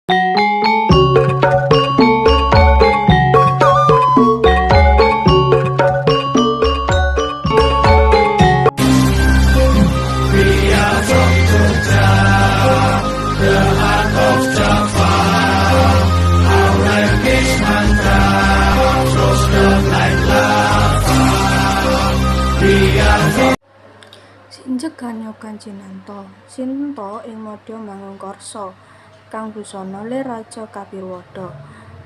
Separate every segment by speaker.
Speaker 1: Sinjeg ganyogan cinanto sinta ing madya mangun karsa kang busana lir raja kapirwada.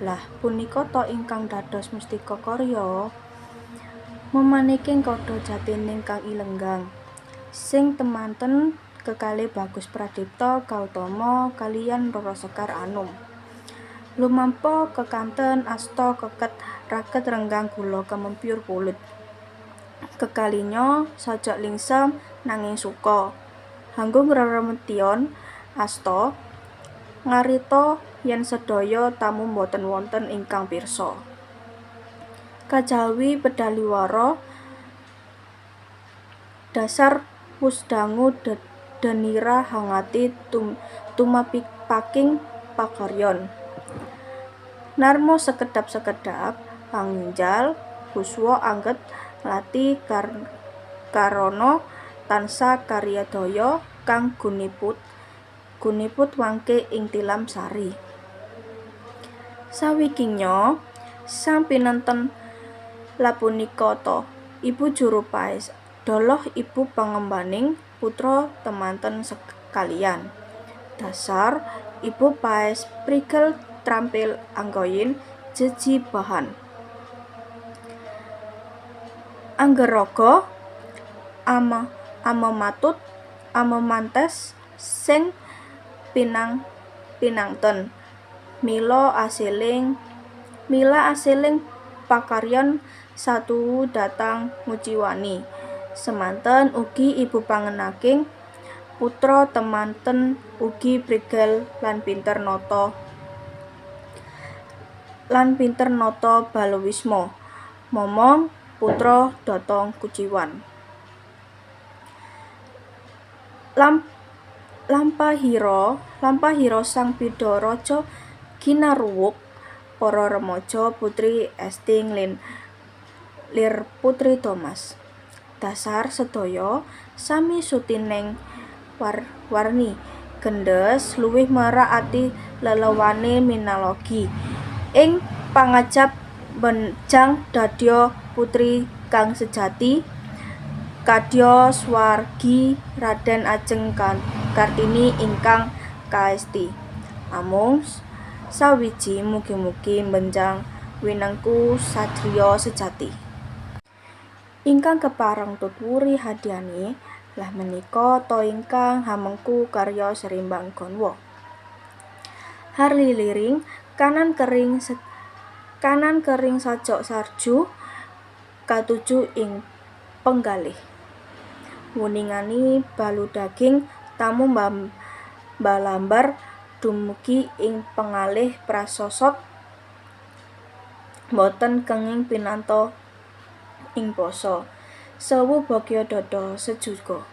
Speaker 1: Lah punika ta ingkang dados mustika karya memaniking kada jatining kang ilenggang. Sing temanten kekalih Bagus Pradipta Gautama kaliyan Roro Sekar Anom. Lumampa kekanten asta keket raket renggang gula kemempyur pulut. Kekalinya sajak lingsem nanging suka. Hanggung reremtion asta ngarita yen sedaya tamu boten wonten ingkang pirsa. Kajawi pedaliwara dasar wus dangu denira hangati tumapaking pakaryan. Narma sekedhap-sekedhap panginjal kuswa angged nglati karana tansah karyadaya kang guniput guniput wangke ing tilam sari. Sawigingnya sang pinenten lapunika ta ibu juru paes doloh ibu pangembaning putra temanten sekalian. Dasar ibu paes prigel trampil anggayin jejibahan. Anggeraga amematut amemantes sing pinanten. Mila asiling pakaryan satuhu dhateng nguciwani. Semanten ugi ibu pangenaking putra temanten ugi prigel lan pinter nata balawisma. Momong putra dhateng kuciwan. Lampahira sang pida raja ginaruwuk para remaja putri esting lir putri Thomas. Dasar sedaya sami sutineng warni gendhes luwih merak ati lelewane minalogi ing pangajap benjang dadya putri kang sejati kadya swargi Raden Ajeng Kartini ingkang kaesti. Amung sawiji mugi-mugi benjang winengku satriya sejati. Ingkang kepareng tut wuri hadyani lah menika ta ingkang hamengku karya Serimbang Ganwa. Harliliring kanan kering sajak sarju katuju ing penggalih. Wuningani baludaging tamu mbalambar dumugi ing pengalih prasosot boten kenging pinanto ing pasa. Sewu bagya dada sejuga.